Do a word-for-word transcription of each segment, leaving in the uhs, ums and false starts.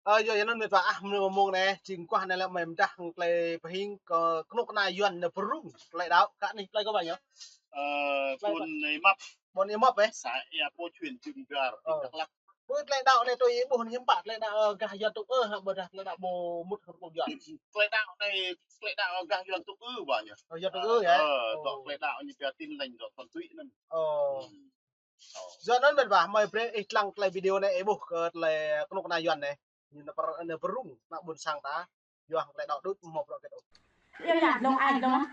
Ơ, yua anŭn mĕt wa ah, mơ̆ng mơ̆ng anai, jing kuah anai lĕ mơ̆ng dah tơlơi pơhing kơ kơnuk kơna Yuan anai pơrŭng tơlơi đaŏ, kơ anai tơlơi kơ ƀai yơh. Ơ, tơlơi ƀôn Ê Măp. Ƀôn Ê Măp, ơ? Xã Ea Pô, huyện Cư M'gar, tỉnh Đắk Lắk. Ƀơi tơlơi đaŏ anai tui ih ƀuh hiư̆m pă tơlơi đaŏ, ơ, gah Yuan tŭ ư, hă, ƀôdah tơlơi đaŏ ƀu mŭt hăng tơlơi Yuan. Tơlơi đaŏ anai, tơlơi đaŏ gah Yuan tŭ ư ƀă yơh. Ơ, Yuan tŭ ư yơh? Ơ, dŏ tơlơi đaŏ ñu pia Tin Lành dŏ Thuần Túy anŭn. Ơ. Ơ. Yua anŭn mĕt wa, mơi brơi ih lăng tơlơi video anai, ih ƀuh kơ tơlơi kơnuk kơna Yuan anai. Ñu nao pơr-, nao pơrŭng, nao ƀôn sang ta. Yua hăng tơlơi đaŏ đôč mơ̆ prŏ kĕt ôh. Yua yă, dŏng ai dŏng.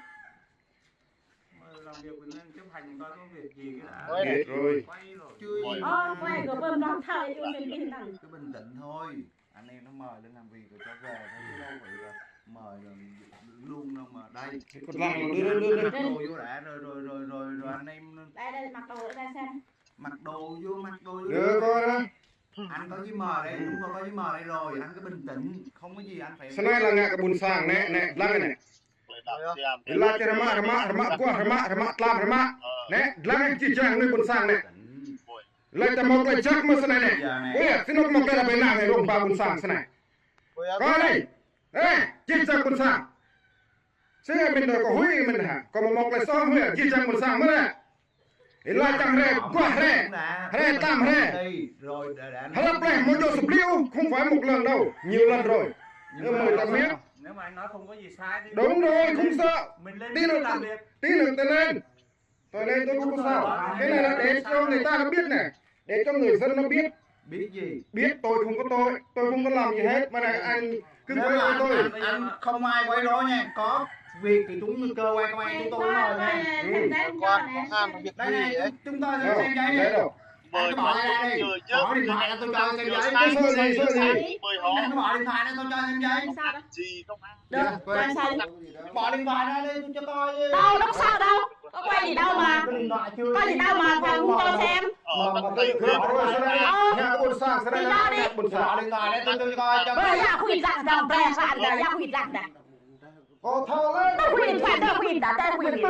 Làm việc với ngành chấp hành coi có việc gì cái đã. Ôi, biết rồi. Quay rồi. Ơ, quay rồi, bơm đón thở, yêu mình tin rằng. Cứ bình tĩnh thôi. Anh em nó mời lên làm việc rồi cho về thôi, chứ đâu phải là mời là luôn đâu mà đây. Còn làm được, được, được, được. Mặc đồ vô đã rồi, rồi, rồi, rồi, rồi anh em. Đây, đây, mặc đồ ở đây xem. Mặc đồ vô, mặc đồ vô. Được, coi đó. Anh có giấy mời đây, chúng tôi có giấy mời đây rồi, anh cứ bình tĩnh, không có gì anh phải. Snei lăng ngă kơ ƀôn sang anai, anai, lăng anai. Laĭ rơmă, rơmă, rơmă kuah, rơmă, rơmă tlam, rơmă. Anai, lăng čih čang anai ƀôn sang anai. Laĭ ta mơ̆ tơlơi jăk mơ̆ snei anai. Ơ, snei mơ̆ tơlơi ƀai lăng anai, rông ba ƀôn sang snei. Kơ anai. Ơ, čih čang ƀôn sang. Snei mĭn đơi kơ huĭ mĭn hă. Kơ mơ̆ mơ̆ tơlơi soh huĭ, čih čang ƀôn sang mơ̆ anai. Ih laĭ čang hrĕ, kuah hrĕ, hrĕ tlam hrĕ. Hlăp leh mơ̆ djơ̆ sơbliu, không phải một lần đâu, nhiều lần rồi. Ơ, mơi ta biết. Nếu mà anh nói không có gì sai thì. Đúng rồi, không sợ. Mình lên, tí nữa làm việc. Tí nữa tôi lên. Tôi lên tôi không có sao. Cái này là để cho người ta nó biết này. Để cho người dân nó biết. Biết gì? Biết tôi không có tội, tôi không có làm gì hết. Mà này anh cứ quay tôi. Nếu mà anh, anh, anh không ai quay rối nha, có việc thì chúng cơ quan công an chúng tôi mời nha. Cơ quan công an việc gì vậy? Đây này, chúng tôi xem giấy này. Anh có bỏ ra đây. Bỏ điện thoại ra tôi cho xem giấy. Tôi sợ gì, sợ gì? Anh có bỏ điện thoại ra tôi cho xem giấy. Được, coi sao. Bỏ điện thoại ra đây tôi cho coi. Đâu, đâu sao đâu. Có quay gì đâu mà. Có gì đâu mà phải không cho xem. Ờ, thì đó đi. Ơ, ya khuĭ lăng dong, bre săn dong, ya khuĭ lăng dong. Tơ khuĭ điện thoại, tơ khuĭ điện thoại, tơ khuĭ điện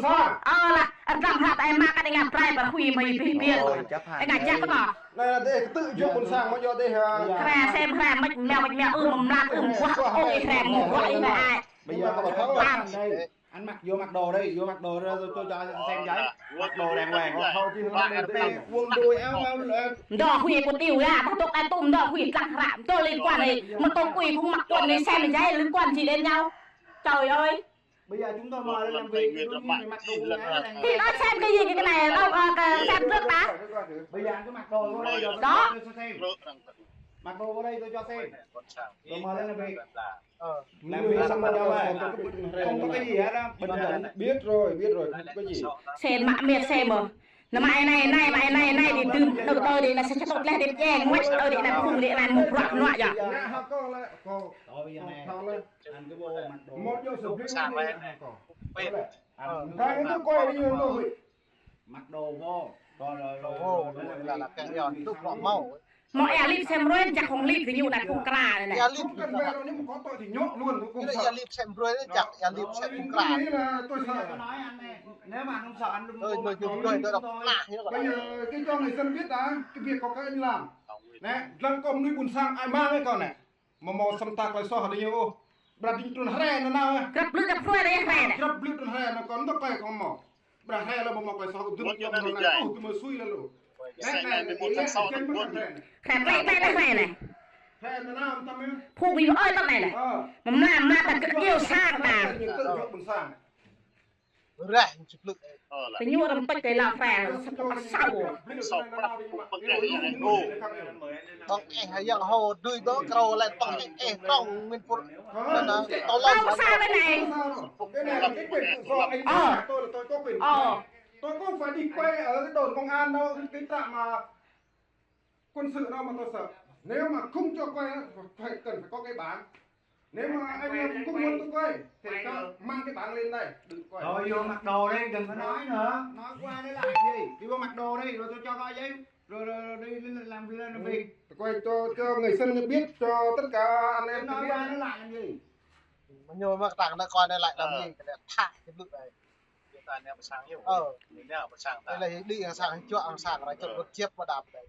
thoại. Ơ, lah, em trăng hăp em mă kơ đe ngă bre, ƀă khuĭ mơi pih piêng. Ơ, chấp hành. Ơ, ngă jăk kơ. Anai, tơ kơ tŭ jŏk ƀôn sang mơ̆ yơh tơ hă. Hrĕ sem hrĕ mĕč meo mĕč meo, ưm mlam ưm kuah, ôh, ih hrĕ mơ̆ kuah ih hrĕ ai. Bây giờ có bảo tháo đây. Anh mặc, vô mặc đồ đi, vô mặc đồ ra tôi, tôi cho xem giấy. Mặc đồ đàng hoàng. Quần đùi áo áo. Dŏ khuĭ kơ tiu ya, ta tŭk ai tŭm dŏ khuĭ tlăng hră, dŏ liên quan gì. Mà tôi khuĭ không mặc quần này xem giấy liên quan gì đến nhau. Trời ơi. Bây giờ chúng tôi mời lên làm việc, đương nhiên phải mặc đồ quần áo đàng hoàng. Thì nói xem cái gì cái này, đâu, ờ, cái xem trước đã. Bây giờ anh cứ mặc đồ vô đây rồi tôi cho xem. Mặc đồ vô đây tôi cho xem. Rồi mời lên làm việc. Ờ. Làm việc xong rồi cho về. Không có cái gì hết á. Bình tĩnh. Biết rồi, biết rồi, không có gì. Sen mă mĕt sen mơ̆. Nao mă anai, anai, mă anai, anai, đi tưm, đơ̆ đơ̆ đi, nao sa čơtŏk leh, đi pơdjeng, wĕč đơ̆ đi, nao phung đi, nao mŭt ruă nuă yơh. Một vô sự biết. Ờ. Thôi, tôi quay đi, tôi quay. Mặc đồ vô. Rồi, rồi, rồi, rồi, rồi, là, là cái gì? Tôi có màu. Mơ̆ ea lip sem brơi, jăk hŏng lip kơ ñu đăt phung kra anai. Ea lip. Không cần về đâu, nếu mà có tội thì nhốt luôn, tôi không sợ. Ea lip sem brơi, jăk ea lip sem phung kra. Tôi nghĩ là tôi sợ. Nếu mà anh không sợ, anh đừng mua mặc đồ. Tôi, tôi, tôi, tôi đọc là như vậy. Bây giờ cái cho người dân biết đã, cái việc của các anh làm. Nè, lăng kơ mơnuih ƀôn sang ai mang đấy con nè. Mơ̆ mơ̆ săm ta tơlơi soh đĭ ñu ôh. Ƀrăt ding trŭn hrĕ nanao. Krăp blư̆ krăp hrue đe hrĕ đe. Krăp blư̆ trŭn hrĕ nanao kơ tơlơi kơ mơ̆. Ƀrăt hrĕ lĕ mơ̆ mơ̆ tơlơi soh tŭ ñu nanao ôh tŭ mơ̆ sui lĕ lu. Hrĕ plei plei đe hrĕ đe. Hrĕ nanao tăm mơ̆. Phung ƀing ơi tăm đe lĕ. Mơ̆ mlam mă ta kơ iâu sang ta. Reh, ñu či plư̆. Tơ ñu răm pĕč tơ lăng hrĕ, sa tơpă sau. Tong eh yang hô, dui dong krô lĕ tong eh, eh, trong min pur. Tơ lăng sa lĕ anai. Ờ. Ờ. Tôi không phải đi quay ở cái đồn công an đâu, cái trạm mà quân sự đâu mà tôi sợ. Nếu mà không cho quay á, phải, cần phải có cái bảng. Nếu mà anh em không muốn tôi quay thì cho mang cái bảng lên đây, đừng quay. Rồi vô mặc đồ đi, đừng có nói nữa. Nói qua nói lại gì? Đi vô mặc đồ đi, rồi tôi cho coi giấy. Rồi, rồi, rồi đi làm việc, làm việc. Tôi quay cho, cho người dân biết, cho tất cả anh em biết. Nói qua nói lại làm gì? Mà nhồi mă tang nói qua nói lại làm gì? Cái này thả cái bự này. Hiện tại anh em sang nhiều. Ờ. Mình đang ở sang ta. Đây là đi sang chuă, sang là chuă, chiếc qua đạp này.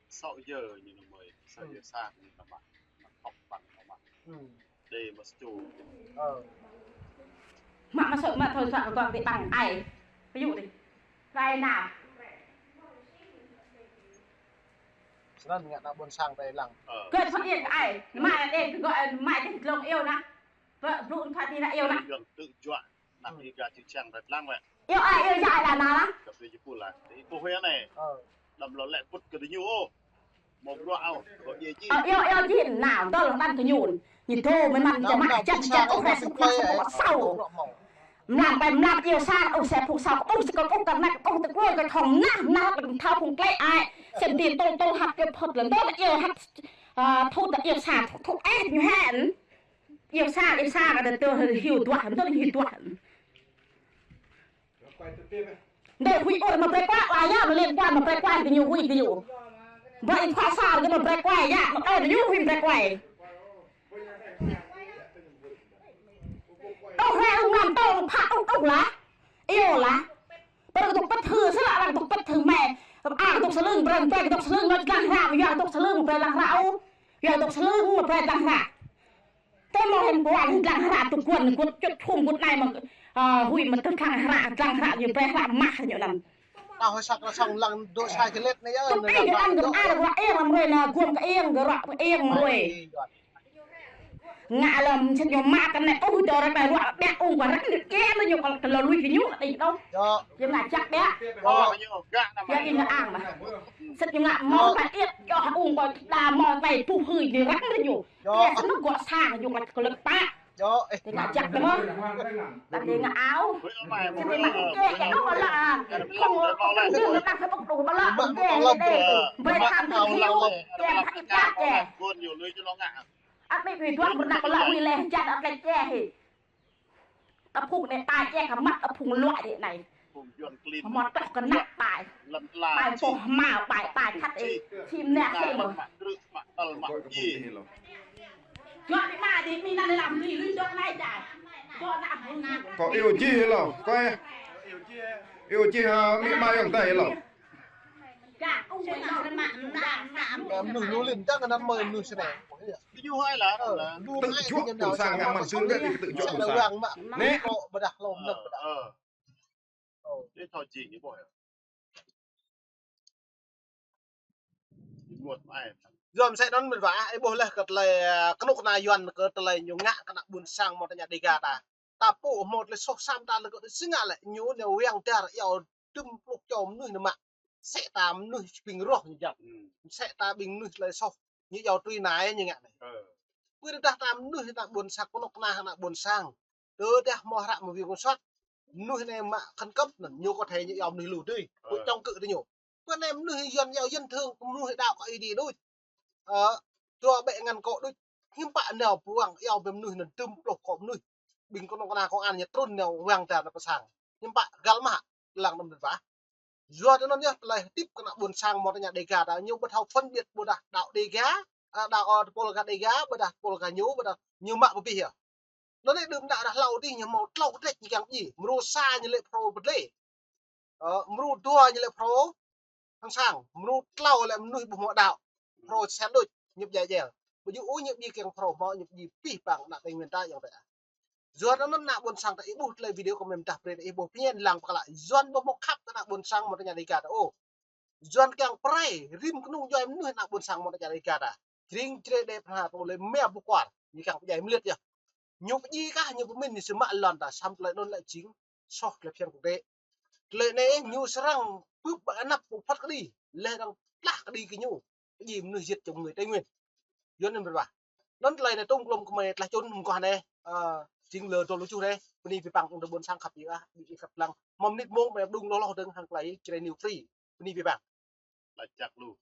Sáu giờ như nó mới, sáu giờ sáng như các bạn. Đi mà chu. Mă mă sơ̆ mă thôi sơ̆ kơ kơ ti tăng ai. Ví dụ đi. Rai nao. Snăn ngă ană ƀôn sang tơ lăng. Kơ thoát yên ai. Mă đe kơ mă đe glông iâu nă. Bơ blŭ thoát yên nă iâu nă. Yuan tự juă. Nă đi gah čư̆ čhiăng tơ lăng wĕ. Iâu ai iâu jai đa nă lăng. Kơ ti jipul lah. Ti pô huê anai. Đăm lŏ lĕ pŭt kơ diñu ôh. Mơ̆ bruă ôh, kơ iê jih. Ơ, iâu, iâu jih, nao, dơ̆l đăn kơ ñu. Ñu thâo, mơ̆ măn, čơ mă, čăt, čăt, ôh, rĕ, sŭk, sŭk, sŭk, sŭk. Mlam, pai mlam, iâu sang, ôh, se phung sau, ôh, se kơ, ôh, kơ năk, ôh, tơ klơi, kơ thong nah, nah, kơ thâo phung klĕ ai. Sem ti tôl, tôl hăt, iâu phŭt lăn, dơ̆l, iâu hăt, ơ, thut, iâu sang, thut, thut, ĕh, ñu hĕn. Iâu sang, iâu sang, kơ tơ, tơ, hiu duah, dơ̆l, hiu duah. Ndơ huĭ ôh mă brơi kuai, ua ya mă lĕ kuai mă brơi kuai kơ ñu huĭ kơ ñu. Brơi thoa sa kơ mă brơi kuai ya, mă ơi kơ ñu huĭ brơi kuai. Tôh rai ung ngăn tôh pha ung ung lah. Iâu lah. Brơi kơ tŭk pĭt hư sơlah arăng tŭk pĭt hư mĕ. Arăng tŭk sơlưng brơi brơi tŭk sơlưng mă lăng hră, ya tŭk sơlưng brơi lăng hră ôh. Ya tŭk sơlưng mă brơi lăng hră. Tơ mơ̆ hĕn kuan lăng hră tŭ kuan, kuan čut phung kuan anai mơ̆, ơ, huĭ mă tơ lăng hră, lăng hră ñu brơi hră mah ñu anăn. Ta hơi sak rasong lăng dŏ sa jơlet anai yơh. Tŭ ih anăn gơ̆m ar ruă ieng lăm rơi nă, guôm kơ ieng, gơ̆ ruă ieng rơi. Ngă lăm sĭt ñu mă kơ anai, ôh, dŏ ră anai ruă ƀiă ung kơ ră anai kơ anai ñu kơ lŏ lui kơ ñu anai dŏ. Yơh ngă jăk ƀiă. Yơh ih ngă ang mă. Sĭt ñu ngă mơ̆ ta iĕt, yơh ung kơ đa mơ̆ ta ih puh hơi ñu ră anai ñu. Yơh. Kơ sĭt ñu gŏ sang ñu kơ lĕ pă. Yơh, ih. Tơ ngă jăk tơ mơ̆. Tơ tơ ngă ao. Sĭt ñu mă kơ kơ đôh ƀă lă. Kơ kơ đôh ƀă lă. Kơ kơ đôh ƀă lă. Kơ kơ đôh ƀă lă. Kơ kơ đôh ƀă lă. Kơ kơ đôh ƀă lă. Kơ kơ đôh ƀă lă. Ăt ƀĭ pơduah pơnăk lă wĭ leh jăn ăt lĕ čeh hĭ. Ăt phung anai tai čeh kơ măt ăt phung luă đĭ anai. Mơ̆ tŏh kơ năk tai. Tai pŏh hmao pai tai khăt ih. Sim neh ih mơ̆. Juă đi mă đi mi năn lăm đi lui dŏ anai čai. Kơ iâu jih lŏ. Kơ iâu jih, ơ, mi mă yŏng tai lŏ. Mnuih lu lin dăng anăn mơ̆ mnuih snei. Ñu hơi lah, lu tự chủ cộng sản ngă măn sưn gơ̆ tự chủ cộng sản. Nĕ. Ƀơdah hlŏm năp ƀơdah. Ơ. Ơ. Ih thâo jing ñu ƀuh yơh. Ñu mŭt mă ai. Yua mơsĕ anŭn mĭt wa, ih ƀuh leh kơ tơlơi, ơ, kơnuk kơna Yuan kơ tơlơi ñu ngă kơ ană ƀôn sang mơ̆ tơña Dega ta. Ta pô mơ̆ tơlơi soh sam ta lĕ kơ si ngă lĕ ñu nao weng dar iâu dŭm pluh čô mnuih nao mă. Mơsĕ ta mnuih ƀing roh ñu jăk. Mơsĕ ta ƀing mnuih tơlơi soh. Ñu iâu trui nai ñu ngă anai. Ơ. Pơ rơdah ta mnuih ta ƀôn sang kơnuk kơna ană ƀôn sang. Tơdah mơ̆ hră mơ̆ wing kơsat. Mnuih anai mă khăn kơp anŭn ñu kơ thei ñu iâu mnuih lu tui. Ơ. Pơ čŏng kơ tơ ñu. Pơ anai mnuih Yuan iâu dân thường mnuih đaŏ kơ Ơi Adai đôč. Ơ, dua ƀĕ ngăn kơ đôč. Hiư̆m pă nao puang iâu ƀĕ mnuih anŭn dŭm pluh kơ mnuih. Ƀing kơnuk kơna kơ an ñu trŭn nao weng dar nao pơ sang. Hiư̆m pă găl mă lăng anŭn mĭt wa. Yua anŭn yơh tơlơi hơdip kơ ană ƀôn sang mơ̆ tơña Dega ta ñu ƀu thâo phân biệt ƀôdah đaŏ Dega, ơ, đaŏ, ơ, tơpul gah Dega, ƀôdah tơpul gah ñu, ƀôdah ñu mă pơ abih yơh. Anŭn anai đưm đă ră hlâo dih ñu hmâo tlâo kơdrĕč ñu kiăng djai, mrô sa ñu lĕ phrâo pơdlê. Ơ, mrô dua ñu lĕ phrâo hăng sang, mrô tlâo lĕ mnuih ƀu hmâo đaŏ. Phrâo sen đôč, ñu djai djel. Ƀu djơ̆ ôh ñu djai kiăng phrâo hmâo ñu djai abih bang ană Tây Nguyên ta yŏng tĕ. Yua anŭn ană ƀôn sang ta ih ƀuh tơlơi video kơ mĭn dah brơi ih ƀuh pơñen lăng pơkă lă. Yua anŭn ƀu hmâo khăp kơ ană ƀôn sang mơ̆ tơña Dega ta ôh. Yua anŭn kiăng pơrai rĭm kơnung djuai mnuih ană ƀôn sang mơ̆ tơña Dega ta. Jring jre đe pơhla tơlơi mia ƀu kuar. Ñu kiăng pơdjai mơliăt yơh. Ñu pơdjai kah ñu pơmĭn ñu sơmă lŏn ta sam tơlơi anŭn lĕ jing soh tơlơi phiăn quốc tế. Tơlơi anai ñu srăng bưp ƀă anăp pơphat kơđi. Leh dăng tlah kơđi kơ ñu. Pơdjai mnuih jĭt čŏng mnuih Tây Nguyên. Yua anŭn mĭt wa. Anŭn tơlơi anai tŭm klŏm kơmơi tlah čun mơguah anai, ơ, jing lơ dŏ lu čuh anai. Bơni abih bang ung tơ ƀôn sang khăp yua, ƀing ih khăp lăng. Mơ̆ mơnit mông ƀing ih đung lŏh lŏh dơ̆ng hăng tơlơi Jrai New Free. Bơni abih bang. Lač jăk lu.